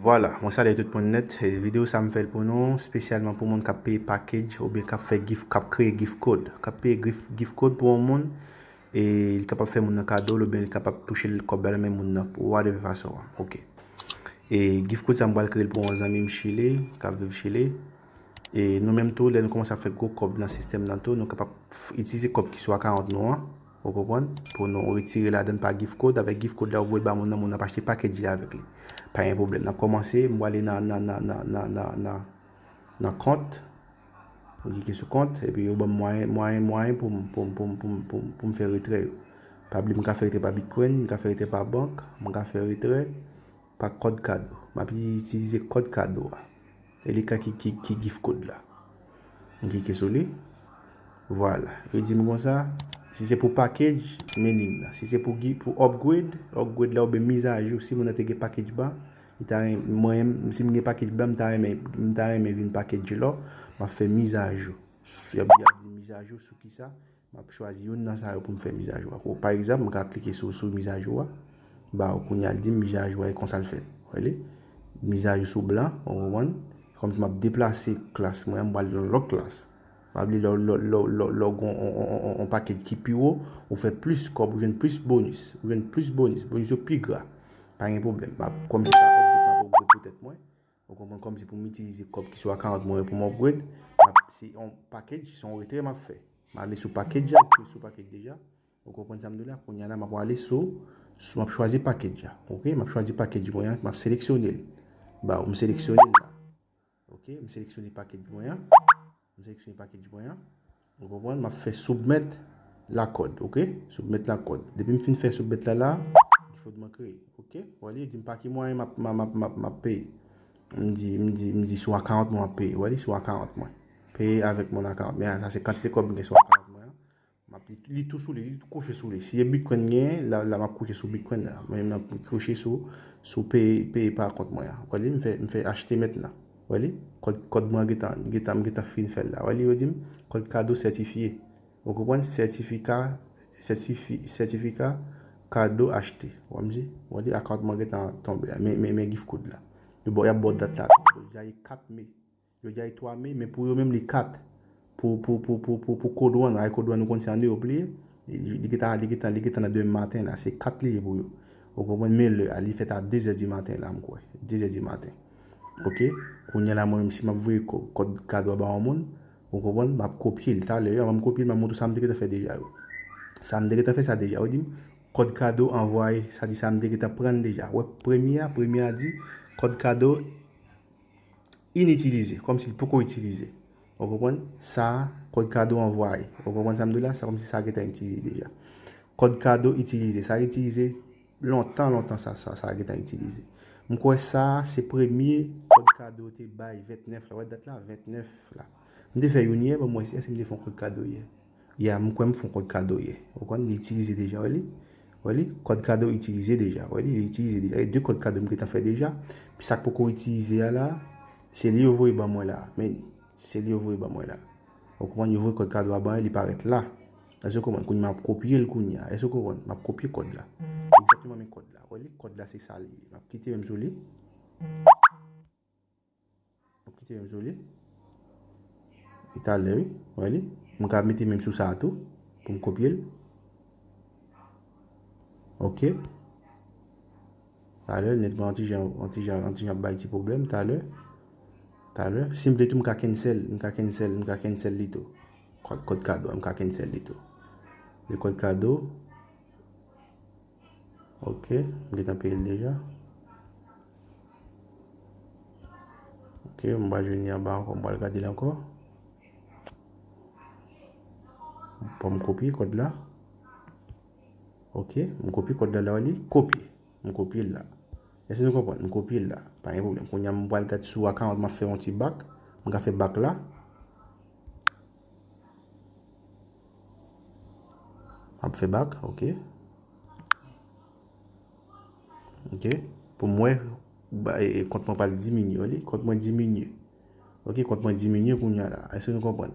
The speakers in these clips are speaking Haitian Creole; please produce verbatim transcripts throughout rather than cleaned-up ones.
Vwala, mwen salye tout moun nèt. E videyo sa m fè l pou nou, espesyalman pou moun k ap peye package oubyen k ap fè gift, k ap kreye gift code. K ap peye gift, gift code pou yon moun, e li kapab fè moun nan kado l oubyen li kapab touche l kòb la nan men moun nan, whatever fason an. Ok. E gift code sa m pral kreye l pou yon zanmi m Chile, k ap viv Chile. E nou menm tou, lè nou kòmanse ap fè gwo kòb nan sistèm nan tou, nou kapab f- itilize kòb ki sou akawont nou an, ou konprann, pou nou retire ladan l pa gift code. Avèk gift code la, ou voye l ba moun nan, moun nan ap achte package li avèk li. Pa gen pwoblèm. N ap kòmanse, m prale nan, nan, nan, nan, nan, nan, nan, nan kont. Mwen klike sou kont, epi yo ban m mwayen, mwayen, mwayen pou m, pou m, pou m, pou m, pou m, pou m fè retrè yo. Pa bliye, m ka fè retrè pa Bitcoin, m ka fè retrè pa bank, m ka fè retrè pa kòd kado. M ap itilize kòd kado a. E li ka ki, ki, ki gift code la. M klike sou li. Vwala. Yo di m konsa, si se pou package, men li la. Si se pou, gi- pou upgrade, upgrade la oubyen mizajou, si moun nan te gen package ba, li ta ren- mwen, si m gen package ba, m ta renmen, m ta renmen vin package lò, m ap fè mizajou. S- Y ap, y ap di mizajou sou kisa? M ap chwazi youn nan sa yo pou m fè mizajou a. Kou- Pa egzanp, m ka klike sou, sou mizajou a. Ba, ou kounye a l di m mizajou a e konsa l fèt. Wè li? Mizajou sou blan, ou konprann? Kòmsi m ap deplase klas mwen an, m pral nan lòt klas. M ap li lè, lè, lè, lè, lè w gen on, on, on, on, on package ki pi wo, ou fè plis kòb, ou jwenn plis bonis. Ou jwenn plis bonis. Bonis yo pi gra. Pa gen pwoblèm. M ap, kòmsi sa upgrade, m ap upgrade pou tèt mwen. Ou konprann, kòmsi pou m itilize kòb ki sou akawont mwen pou m upgrade. M ap, se yon package, se yon retrè m ap fè. M ale sou package a, m sou package deja. Ou konprann sa m di w la? Kounye a la, m ap prale sou, sou, m ap chwazi package a. Ok, m ap chwazi package mwen an, m ap seleksyone l. Ba, m seleksyone l la. Ok, m seleksyone package mwen an. M seleksyone package mwen an. Ou konprann? M ap fè submit la kòd, ok? Submit la kòd. Depi m fin fè submit la la, gift code mwen kreye, ok? Wè li di m pa ki mwayen m ap, m ap, m ap, m ap, m ap peye. M di, m di, m di sou akawont mwen m ap peye. Wè li sou akawont mwen. Peye avèk mon akawont. Men sa se kantite kòb m gen sou akawont mwen an. M ap li, li tou sou li, li tou kwoche sou li. Si e Bitcoin genyen, la, la m ap kwoche sou Bitcoin la. Mwen, m ap kwoche sou, sou peye, peye pa kont mwen an. Wè li, m fè, m fè achte mentnan. Wè li, kòd, kòd mwen gentan, gentan, m gentan fin fè l la. Wè li, yo di m, kòd kado sètifye. Ou konprann? Sètifika, sètifi, sètifika kado achte. Wè m di, wè li, akawont mwen gentan tonbe la. Men, men, men gift code la. Yo ba, y ap ba w dat la tou. Jodi a e kat me. Jodi a e twa me, men pou yo menm li kat. Pou, pou, pou, pou, pou, pou Code One, ay Code One nou konn se an Ewòp li ye. Li, li gentan, li gentan, li gentan nan demen maten la, se kat li ye pou yo. Ou konprann, men lè a, li fèt a de zè di maten la, m kwè. De zè di maten. Ok? Kounye a la, mwen menm, si m ap voye kò- kòd kado a ba yon moun, ou konprann, m ap kopye l talè, anvan m kopye l, m ap montre w sa m te gentan fè deja yo. Sa m te gentan fè sa deja, ou di m, kòd kado anvwaye, sa di sa m te gentan pran l deja. Wè, premye a, premye a di, kòd kado initilize, kòmsi li poko itilize. Ou konprann? Sa a, kòd kado anvwaye. Ou konprann sa m di w la? Sa kòmsi sa gentan itilize deja. Kòd kado itilize. Sa itilize lontan, lontan sa, sa, sa gentan itilize. M kwè sa a, se premye kòd kado te bay ventnèf la. Wè dat la? Ventnèf la. M te fè youn yè, ban m wè si èske m te fè yon kòd kado yè. Ya, m kwè m fè yon kòd kado yè. Ou konprann? Li itilize deja, wè li? Wè li? Kòd kado itilize deja. Wè li? Li itilize deja. E de kòd kado m gentan fè deja. Sa k poko itilize a la, se li yo voye ban mwen la. Men li. Se li yo voye ban mwen la. Ou konprann? Yo voye kòd kado a ban li, li parèt la. Èske w konprann? Kounye a m ap kopye l kounye a. Èske w konprann? M ap kopye kòd la. Egzakteman men kòd la. Wè li? Kòd la se sa li ye. M ap kite menm sou li. M ap kite menm sou li. E talè, wi. Wè li? M ka mete menm sou sa a tou. Pou m kopye l. Ok. Talè, nèt mwen an ti jan, an ti jan, an ti jan ap bay ti pwoblèm talè. Talè. Si m vle tou, m ka cancel, m ka cancel, m ka cancel li tou. Kòd, kòd kado, m ka cancel li tou. De kòd kado. Ok, m gentan peye l deja. Ok, m pral jwenn li anba ankò, m pral gade l ankò. Bon, m kopye kòd la. Ok, m kopye kòd la, la, li kopye. M kopye l la. Èske nou konprann? M kopye l la. Pa gen pwoblèm. Kounye a, m pral gade sou akawont, m ap fè yon ti back. M ka fè back la. M ap fè back, ok. Ok. Pou m wè, ba, e, e, kont mwen pral diminye, wè li? Kont mwen diminye. Ok, kont mwen diminye kounye a la. Èske nou konprann?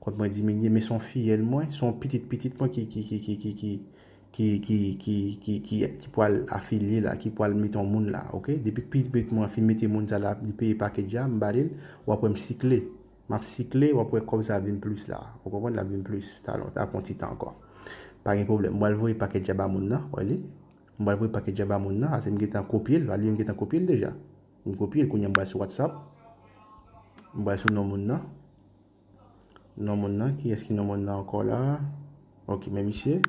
Kont mwen diminye, men se yon fiyèl mwen, se yon pitit pitit mwen ki, ki, ki, ki, ki, ki, ki, ki, ki, ki, ki, ki pral afilye la, ki pral mete yon moun la, oke? Depi ke pitit mwen fin mete moun sa la, li peye package a, m ba li l, w ap wè m sikle. M ap sikle, w ap wè kòb sa vin plis la. Ou konprann? L ap vin plis, talon, ta pran ti tan ankò. Pa gen pwoblèm. M pral voye package a ba moun nan, wè li. M pral voye package a ba moun nan, ase m gentan kopye l, li menm gentan kopye l deja. M kopye l, kounye a m pral sou WhatsApp. M pral sou non moun nan. Non moun nan, kiyès ki non moun nan ankò la? Ok, men misye.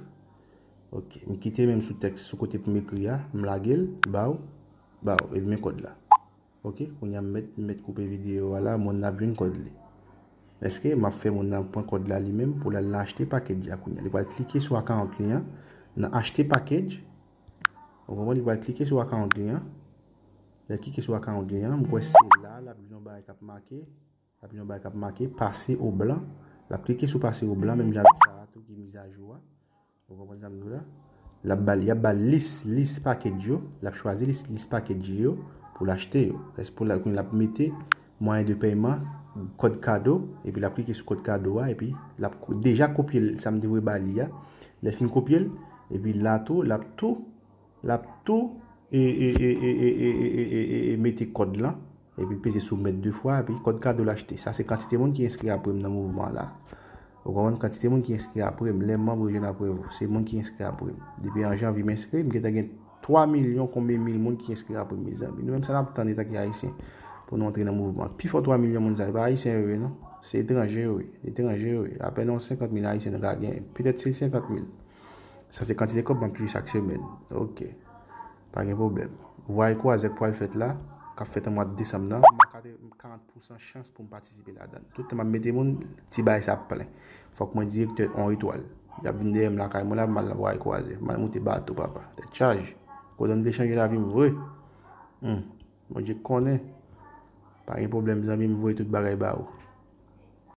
Ok, m kite menm sou tèks, sou kote pou m ekri a, m lage l, ba w, ba w, epi men kòd la. Ok, kounye a m mèt, m mèt koupe videyo a la, moun nan ap jwenn kòd li. Èske m ap fè moun nan pran kòd la li menm pou l al nan achte package a kounye a? Li pral klike sou account li an, nan achte package. Ou konprann? Li pral klike sou account li an. Lè l klike sou account li an, m kwè se la, l ap jwenn yon bagay k ap make. L ap jwenn yon bagay k ap make pase o blan. L ap klike sou pase o blan, menm jan avèk sa a tou ki mizajou a. Ou konprann sa m di w la? L ap ba l, y ap ba l lis, lis package yo. L ap chwazi lis, lis package yo pou l achte yo. Rès pou l, kounye a l ap mete mwayen de pèyman, kòd kado, epi l ap klike sou kòd kado a, epi l ap ko- deja kopye l, sa m te voye ba li a. Lè l fin kopye l, epi la tou, l ap tou, l ap tou e, e, e, e, e, e, e, e, e, e mete kòd lan, epi peze sou mèt de fwa, epi kòd kado l achte. Sa se kantite moun ki enskri apre m nan mouvman an la. Ou konprann? Kantite moun ki enskri apre m, lè manm yo jwenn apre w, se moun ki enskri apre m. Depi an janvye m enskri, m gentan gen twa milyon konbyen mil moun ki enskri apre m, mezanmi. Nou menm sa n ap tann antanke Ayisyen pou nou antre nan mouvman. Pifò twa milyon moun sa yo, e pa Ayisyen yo ye, non. Se etranje yo ye. Etranje yo ye. Apèn yon senkant mil Ayisyen nou ka genyen. Petèt se senkant mil. Sa se kantite kòb m ap touche chak semèn. Ok. Pa gen pwoblèm. Vwaye kwaze k pral fèt la, k ap fèt an mwa desanm nan, m a karant pousan chans pou m patisipe ladan l. Tout tan m ap mete moun, ti bagay sa ap plen. Fòk mwen direktè on etwal. Y ap vin dèyè m lakay mwen la, m al nan vwaye kwaze. M al moute bato, papa. Tèt chaje. Kote m te chanje lavi m vre. Hmm. Bondye konnen. Pa gen pwoblèm, zanmi m, voye tout bagay ba ou.